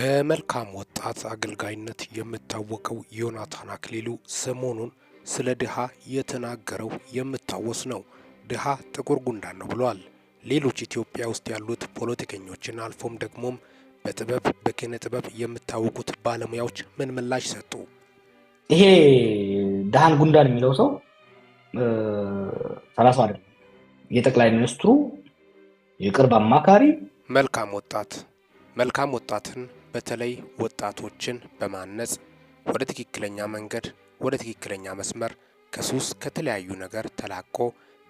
በመልካም ወጣት አገልጋይነት የምታወቀው ዮናታን አክሊሉ ሰሞኑን ስለ ድሃ የተናገረው የምታወስ ነው። ድሃ ጥቁር ጉንዳን ነው ብሏል። ሌሎች ኢትዮጵያ ውስጥ ያሉት ፖለቲከኞችን አልፎም ደግሞም በጥበብ በኪነ ጥበብ የምታወቁት ባለሙያዎች ምን ምላሽ ሰጡ? ይሄ ድሃን ጉንዳን የሚለው ሰው ተራ ሰው አይደለም። የጠቅላይ ሚኒስትሩ የቅርብ አማካሪ። መልካም ወጣት መልካም ወጣትን በተለይ ወጣቶችን በማነጽ ወደ ትክክለኛ መንገድ ወደ ትክክለኛ መስመር ከሱስ ከተለያዩ ነገር ተላቆ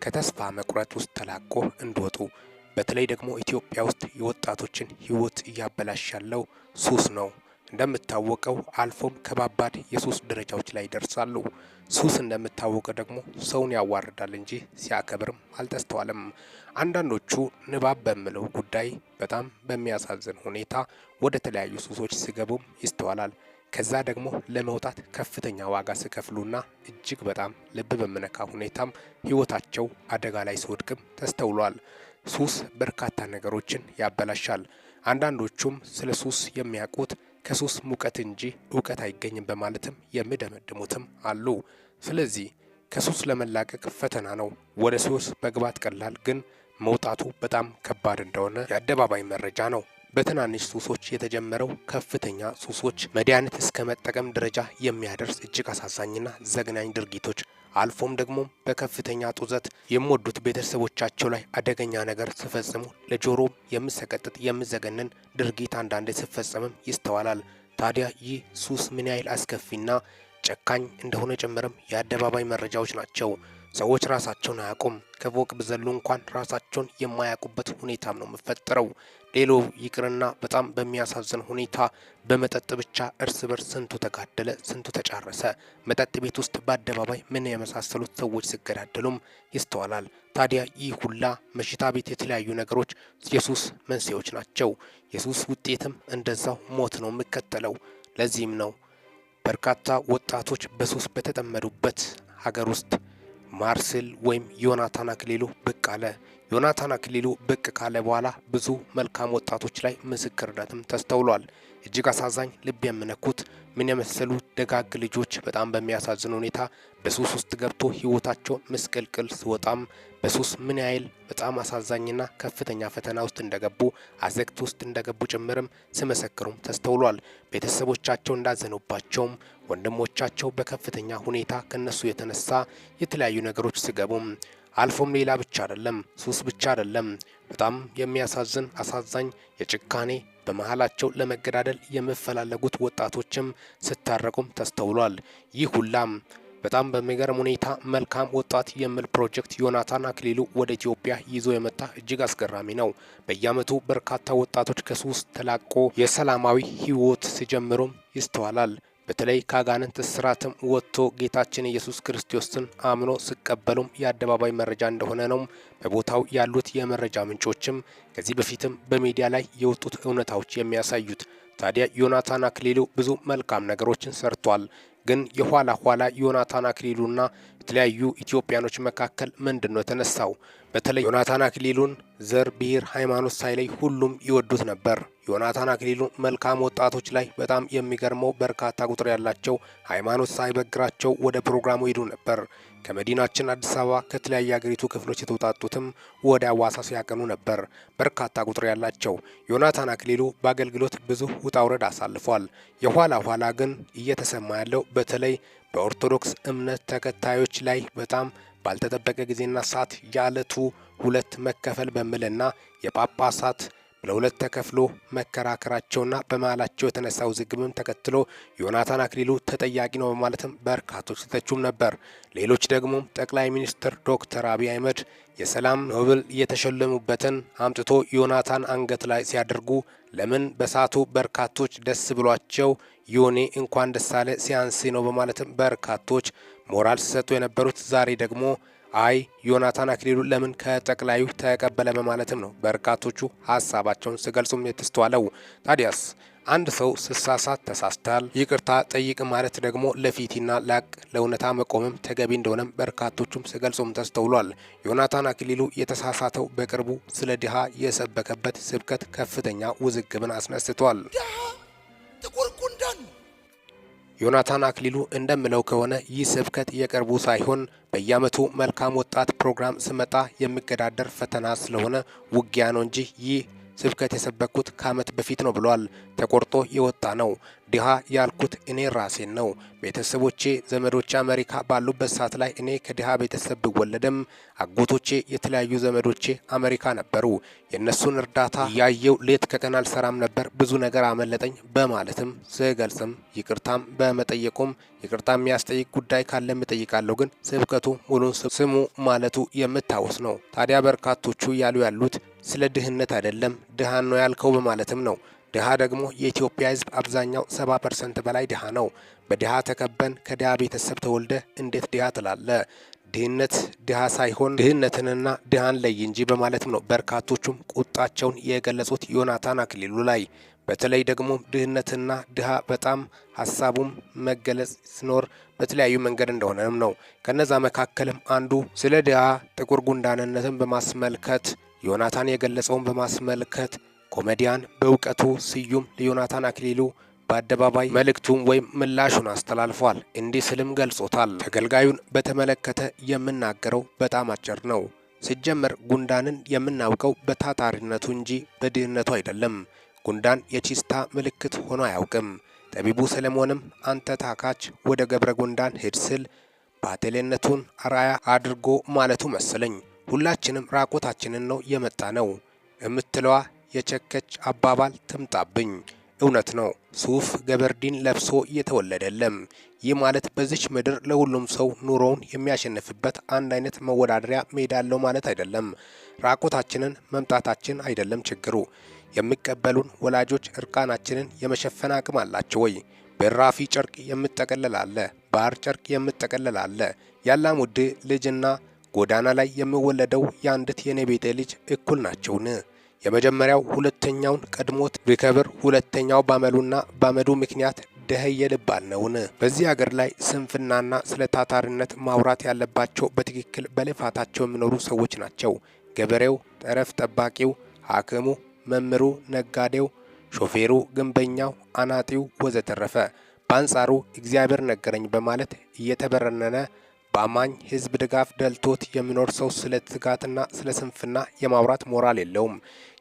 ከተስፋ መቁረጥ ውስጥ ተላቆ እንዲወጡ፣ በተለይ ደግሞ ኢትዮጵያ ውስጥ የወጣቶችን ሕይወት እያበላሽ ያለው ሱስ ነው። እንደምታወቀው አልፎም ከባባድ የሱስ ደረጃዎች ላይ ይደርሳሉ። ሱስ እንደምታወቀው ደግሞ ሰውን ያዋርዳል እንጂ ሲያከብርም አልተስተዋለም። አንዳንዶቹ ንባብ በሚለው ጉዳይ በጣም በሚያሳዝን ሁኔታ ወደ ተለያዩ ሱሶች ሲገቡም ይስተዋላል። ከዛ ደግሞ ለመውጣት ከፍተኛ ዋጋ ሲከፍሉና እጅግ በጣም ልብ በሚነካ ሁኔታም ህይወታቸው አደጋ ላይ ሲወድቅም ተስተውሏል። ሱስ በርካታ ነገሮችን ያበላሻል። አንዳንዶቹም ስለ ሱስ የሚያውቁት ከሱስ ሙቀት እንጂ እውቀት አይገኝም በማለትም የሚደመድሙትም አሉ። ስለዚህ ከሱስ ለመላቀቅ ፈተና ነው። ወደ ሱስ መግባት ቀላል ግን መውጣቱ በጣም ከባድ እንደሆነ የአደባባይ መረጃ ነው። በትናንሽ ሱሶች የተጀመረው ከፍተኛ ሱሶች መድኃኒት እስከ መጠቀም ደረጃ የሚያደርስ እጅግ አሳዛኝና ዘግናኝ ድርጊቶች አልፎም ደግሞ በከፍተኛ ጡዘት የሚወዱት ቤተሰቦቻቸው ላይ አደገኛ ነገር ሲፈጽሙ ለጆሮም የሚሰቀጥጥ የሚዘገንን ድርጊት አንዳንዴ ሲፈጸምም ይስተዋላል። ታዲያ ይህ ሱስ ምን ያህል አስከፊና ጨካኝ እንደሆነ ጭምርም የአደባባይ መረጃዎች ናቸው። ሰዎች ራሳቸውን አያውቁም። ከፎቅ ብዘሉ እንኳን ራሳቸውን የማያውቁበት ሁኔታም ነው የሚፈጠረው። ሌሎ ይቅርና በጣም በሚያሳዝን ሁኔታ በመጠጥ ብቻ እርስ በርስ ስንቱ ተጋደለ፣ ስንቱ ተጫረሰ። መጠጥ ቤት ውስጥ በአደባባይ ምን የመሳሰሉት ሰዎች ሲገዳደሉም ይስተዋላል። ታዲያ ይህ ሁላ መሽታ ቤት የተለያዩ ነገሮች የሱስ መንስኤዎች ናቸው። የሱስ ውጤትም እንደዛው ሞት ነው የሚከተለው። ለዚህም ነው በርካታ ወጣቶች በሱስ በተጠመዱበት ሀገር ውስጥ ማርስል ወይም ዮናታን አክሊሉ ብቅ አለ። ዮናታን አክሊሉ ብቅ ካለ በኋላ ብዙ መልካም ወጣቶች ላይ ምስክርነትም ተስተውሏል። እጅግ አሳዛኝ ልብ የምነኩት ምን የመሰሉ ደጋግ ልጆች በጣም በሚያሳዝን ሁኔታ በሱስ ውስጥ ገብቶ ህይወታቸው ምስቅልቅል ሲወጣም በሱስ ምን ያህል በጣም አሳዛኝና ከፍተኛ ፈተና ውስጥ እንደገቡ አዘቅት ውስጥ እንደገቡ ጭምርም ሲመሰክሩም ተስተውሏል። ቤተሰቦቻቸው እንዳዘኑባቸውም ወንድሞቻቸው በከፍተኛ ሁኔታ ከነሱ የተነሳ የተለያዩ ነገሮች ሲገቡም አልፎም ሌላ ብቻ አይደለም፣ ሱስ ብቻ አይደለም። በጣም የሚያሳዝን አሳዛኝ የጭካኔ በመሃላቸው ለመገዳደል የሚፈላለጉት ወጣቶችም ሲታረቁም ተስተውሏል። ይህ ሁላም በጣም በሚገርም ሁኔታ መልካም ወጣት የሚል ፕሮጀክት ዮናታን አክሊሉ ወደ ኢትዮጵያ ይዞ የመጣ እጅግ አስገራሚ ነው። በየዓመቱ በርካታ ወጣቶች ከሱስ ተላቆ የሰላማዊ ህይወት ሲጀምሩም ይስተዋላል። በተለይ ከአጋንንት እስራትም ወጥቶ ጌታችን ኢየሱስ ክርስቶስን አምኖ ሲቀበሉም የአደባባይ መረጃ እንደሆነ ነው በቦታው ያሉት የመረጃ ምንጮችም ከዚህ በፊትም በሚዲያ ላይ የወጡት እውነታዎች የሚያሳዩት። ታዲያ ዮናታን አክሊሉ ብዙ መልካም ነገሮችን ሰርቷል። ግን የኋላ ኋላ ዮናታን አክሊሉና የተለያዩ ኢትዮጵያኖች መካከል ምንድን ነው የተነሳው? በተለይ ዮናታን አክሊሉን ዘር፣ ብሔር፣ ሃይማኖት ሳይለይ ሁሉም ይወዱት ነበር። ዮናታን አክሊሉ መልካም ወጣቶች ላይ በጣም የሚገርመው በርካታ ቁጥር ያላቸው ሃይማኖት ሳይበግራቸው ወደ ፕሮግራሙ ሄዱ ነበር። ከመዲናችን አዲስ አበባ ከተለያዩ የአገሪቱ ክፍሎች የተውጣጡትም ወደ አዋሳ ሲያቀኑ ነበር። በርካታ ቁጥር ያላቸው ዮናታን አክሊሉ በአገልግሎት ብዙ ውጣ ውረድ አሳልፏል። የኋላ ኋላ ግን እየተሰማ ያለው በተለይ በኦርቶዶክስ እምነት ተከታዮች ላይ በጣም ባልተጠበቀ ጊዜና ሰዓት የዓለቱ ሁለት መከፈል በሚልና የጳጳሳት ለሁለት ተከፍሎ መከራከራቸውና በመሃላቸው የተነሳ ውዝግብም ተከትሎ ዮናታን አክሊሉ ተጠያቂ ነው በማለትም በርካቶች ሲተቹም ነበር። ሌሎች ደግሞ ጠቅላይ ሚኒስትር ዶክተር አብይ አህመድ የሰላም ኖብል የተሸለሙበትን አምጥቶ ዮናታን አንገት ላይ ሲያደርጉ ለምን በሰዓቱ በርካቶች ደስ ብሏቸው ዮኔ እንኳን ደስ አለ ሲያንስ ነው በማለትም በርካቶች ሞራል ሲሰጡ የነበሩት ዛሬ ደግሞ አይ ዮናታን አክሊሉ ለምን ከጠቅላዩ ተቀበለ በማለትም ነው በርካቶቹ ሀሳባቸውን ሲገልጹም የተስተዋለው። ታዲያስ አንድ ሰው ስሳሳት ተሳስታል ይቅርታ ጠይቅ ማለት ደግሞ ለፊትና ላቅ ለእውነታ መቆምም ተገቢ እንደሆነም በርካቶቹም ሲገልጹም ተስተውሏል። ዮናታን አክሊሉ የተሳሳተው በቅርቡ ስለ ድሃ የሰበከበት ስብከት ከፍተኛ ውዝግብን አስነስቷል። ድሃ ዮናታን አክሊሉ እንደምለው ከሆነ ይህ ስብከት የቅርቡ ሳይሆን በየዓመቱ መልካም ወጣት ፕሮግራም ስመጣ የሚገዳደር ፈተና ስለሆነ ውጊያ ነው እንጂ ይህ ስብከት የሰበኩት ከዓመት በፊት ነው ብሏል። ተቆርጦ የወጣ ነው። ድሃ ያልኩት እኔ ራሴን ነው። ቤተሰቦቼ፣ ዘመዶቼ አሜሪካ ባሉበት ሰዓት ላይ እኔ ከድሃ ቤተሰብ ብወለድም አጎቶቼ፣ የተለያዩ ዘመዶቼ አሜሪካ ነበሩ። የእነሱን እርዳታ ያየው ሌት ከቀን አልሰራም ነበር፣ ብዙ ነገር አመለጠኝ በማለትም ስገልጽም ይቅርታም በመጠየቁም ይቅርታ የሚያስጠይቅ ጉዳይ ካለም እጠይቃለሁ፣ ግን ስብከቱ ሙሉን ስሙ ማለቱ የምታወስ ነው። ታዲያ በርካቶቹ ያሉ ያሉት ስለ ድህነት አይደለም፣ ድሃን ነው ያልከው በማለትም ነው። ድሃ ደግሞ የኢትዮጵያ ሕዝብ አብዛኛው 70% በላይ ድሃ ነው። በድሃ ተከበን ከድሃ ቤተሰብ ተወልደ እንዴት ድሃ ትላለ? ድህነት ድሃ ሳይሆን ድህነትንና ድሃን ለይ እንጂ በማለትም ነው በርካቶቹም ቁጣቸውን የገለጹት ዮናታን አክሊሉ ላይ። በተለይ ደግሞ ድህነትና ድሃ በጣም ሀሳቡም መገለጽ ሲኖር በተለያዩ መንገድ እንደሆነም ነው። ከነዛ መካከልም አንዱ ስለ ድሃ ጥቁር ጉንዳንነትን በማስመልከት ዮናታን የገለጸውን በማስመልከት ኮሜዲያን በእውቀቱ ስዩም ለዮናታን አክሊሉ በአደባባይ መልእክቱን ወይም ምላሹን አስተላልፏል። እንዲህ ስልም ገልጾታል። ተገልጋዩን በተመለከተ የምናገረው በጣም አጭር ነው። ሲጀመር ጉንዳንን የምናውቀው በታታሪነቱ እንጂ በድህነቱ አይደለም። ጉንዳን የቺስታ ምልክት ሆኖ አያውቅም። ጠቢቡ ሰለሞንም አንተ ታካች ወደ ገብረ ጉንዳን ሂድ ስል ባቴሌነቱን አርአያ አድርጎ ማለቱ መሰለኝ። ሁላችንም ራቆታችንን ነው የመጣ ነው የምትለዋ የቸከች አባባል ትምጣብኝ። እውነት ነው። ሱፍ ገበርዲን ለብሶ እየተወለደለም። ይህ ማለት በዚች ምድር ለሁሉም ሰው ኑሮውን የሚያሸንፍበት አንድ አይነት መወዳደሪያ ሜዳ አለው ማለት አይደለም። ራቆታችንን መምጣታችን አይደለም ችግሩ። የሚቀበሉን ወላጆች እርቃናችንን የመሸፈን አቅም አላቸው ወይ? በራፊ ጨርቅ የምጠቀለል አለ፣ ባህር ጨርቅ የምጠቀለል አለ። ያላሙድ ልጅና ጎዳና ላይ የሚወለደው የአንዲት የኔ ቤጤ ልጅ እኩል ናቸውን? የመጀመሪያው ሁለተኛውን ቀድሞት ቢከብር ሁለተኛው ባመሉና ባመዱ ምክንያት ደኸየ ልባል ነውን? በዚህ ሀገር ላይ ስንፍናና ስለ ታታሪነት ማውራት ያለባቸው በትክክል በልፋታቸው የሚኖሩ ሰዎች ናቸው። ገበሬው፣ ጠረፍ ጠባቂው፣ ሐኪሙ፣ መምህሩ፣ ነጋዴው፣ ሾፌሩ፣ ግንበኛው፣ አናጢው ወዘተረፈ። በአንጻሩ እግዚአብሔር ነገረኝ በማለት እየተበረነነ በአማኝ ሕዝብ ድጋፍ ደልቶት የሚኖር ሰው ስለ ትጋትና ስለ ስንፍና የማውራት ሞራል የለውም።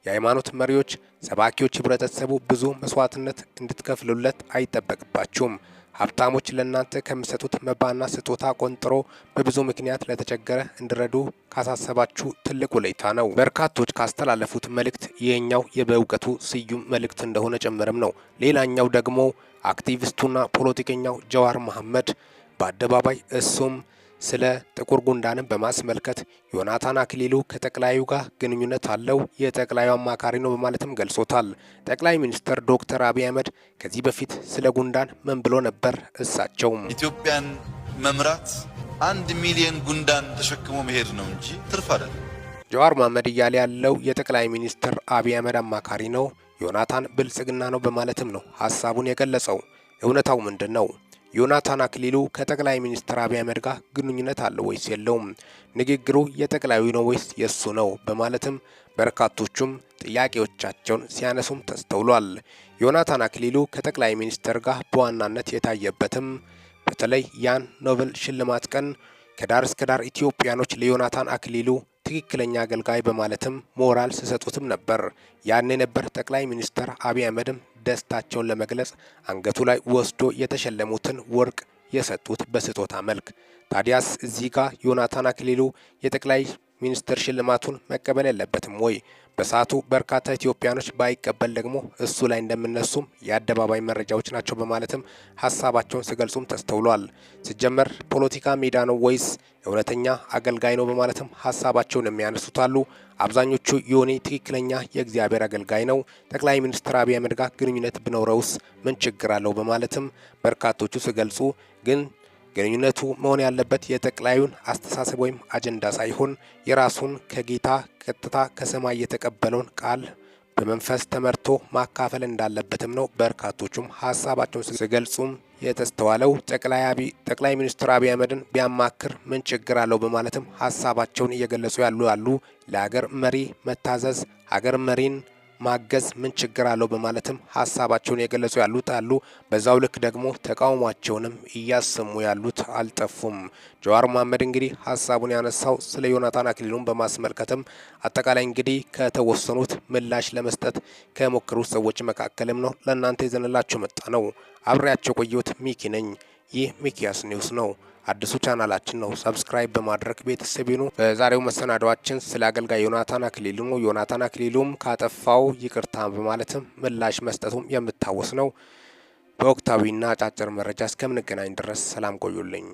የሃይማኖት መሪዎች፣ ሰባኪዎች ህብረተሰቡ ብዙ መስዋዕትነት እንድትከፍሉለት አይጠበቅባችሁም። ሀብታሞች ለእናንተ ከሚሰጡት መባና ስጦታ ቆንጥሮ በብዙ ምክንያት ለተቸገረ እንዲረዱ ካሳሰባችሁ ትልቅ ውለታ ነው። በርካቶች ካስተላለፉት መልእክት ይህኛው የበእውቀቱ ስዩም መልእክት እንደሆነ ጭምርም ነው። ሌላኛው ደግሞ አክቲቪስቱና ፖለቲከኛው ጀዋር መሐመድ በአደባባይ እሱም ስለ ጥቁር ጉንዳንን በማስመልከት ዮናታን አክሊሉ ከጠቅላዩ ጋር ግንኙነት አለው፣ የጠቅላዩ አማካሪ ነው በማለትም ገልጾታል። ጠቅላይ ሚኒስትር ዶክተር አብይ አህመድ ከዚህ በፊት ስለ ጉንዳን ምን ብሎ ነበር? እሳቸውም ኢትዮጵያን መምራት 1 ሚሊዮን ጉንዳን ተሸክሞ መሄድ ነው እንጂ ትርፍ አይደለም። ጀዋር መሐመድ እያለ ያለው የጠቅላይ ሚኒስትር አብይ አህመድ አማካሪ ነው፣ ዮናታን ብልጽግና ነው በማለትም ነው ሀሳቡን የገለጸው። እውነታው ምንድን ነው? ዮናታን አክሊሉ ከጠቅላይ ሚኒስትር አብይ አህመድ ጋር ግንኙነት አለው ወይስ የለውም? ንግግሩ የጠቅላዩ ነው ወይስ የሱ ነው? በማለትም በርካቶቹም ጥያቄዎቻቸውን ሲያነሱም ተስተውሏል። ዮናታን አክሊሉ ከጠቅላይ ሚኒስትር ጋር በዋናነት የታየበትም በተለይ ያን ኖቤል ሽልማት ቀን ከዳር እስከ ዳር ኢትዮጵያኖች ለዮናታን አክሊሉ ትክክለኛ አገልጋይ በማለትም ሞራል ሲሰጡትም ነበር። ያኔ ነበር ጠቅላይ ሚኒስትር አብይ አህመድም ደስታቸውን ለመግለጽ አንገቱ ላይ ወስዶ የተሸለሙትን ወርቅ የሰጡት በስጦታ መልክ። ታዲያስ እዚህ ጋር ዮናታን አክሊሉ የጠቅላይ ሚኒስትር ሽልማቱን መቀበል የለበትም ወይ? በሰዓቱ በርካታ ኢትዮጵያኖች ባይቀበል ደግሞ እሱ ላይ እንደምነሱም የአደባባይ መረጃዎች ናቸው በማለትም ሀሳባቸውን ሲገልጹም ተስተውሏል። ሲጀመር ፖለቲካ ሜዳ ነው ወይስ እውነተኛ አገልጋይ ነው በማለትም ሀሳባቸውን የሚያነሱት አሉ። አብዛኞቹ ዮኒ ትክክለኛ የእግዚአብሔር አገልጋይ ነው፣ ጠቅላይ ሚኒስትር አብይ አህመድ ጋር ግንኙነት ቢኖረውስ ምን ችግር አለው በማለትም በርካቶቹ ሲገልጹ ግን ግንኙነቱ መሆን ያለበት የጠቅላዩን አስተሳሰብ ወይም አጀንዳ ሳይሆን የራሱን ከጌታ ቀጥታ ከሰማይ የተቀበለውን ቃል በመንፈስ ተመርቶ ማካፈል እንዳለበትም ነው በርካቶቹም ሀሳባቸውን ሲገልጹም የተስተዋለው። ጠቅላይ ሚኒስትር አብይ አህመድን ቢያማክር ምን ችግር አለው በማለትም ሀሳባቸውን እየገለጹ ያሉ አሉ። ለሀገር መሪ መታዘዝ ሀገር መሪን ማገዝ ምን ችግር አለው በማለትም ሀሳባቸውን የገለጹ ያሉት አሉ። በዛው ልክ ደግሞ ተቃውሟቸውንም እያሰሙ ያሉት አልጠፉም። ጀዋር መሐመድ እንግዲህ ሀሳቡን ያነሳው ስለ ዮናታን አክሊሉን በማስመልከትም አጠቃላይ እንግዲህ ከተወሰኑት ምላሽ ለመስጠት ከሞከሩት ሰዎች መካከልም ነው ለእናንተ ይዘንላችሁ መጣነው። አብሬያቸው ቆየሁት። ሚኪ ነኝ። ይህ ሚኪያስ ኒውስ ነው። አዲሱ ቻናላችን ነው። Subscribe በማድረግ ቤተሰብ ይሁኑ። በዛሬው መሰናዷችን ስለ አገልጋይ ዮናታን አክሊሉ ነው። ዮናታን አክሊሉም ካጠፋው ይቅርታ በማለትም ምላሽ መስጠቱም የምታወስ ነው። በወቅታዊና አጫጭር መረጃ እስከምንገናኝ ድረስ ሰላም ቆዩልኝ።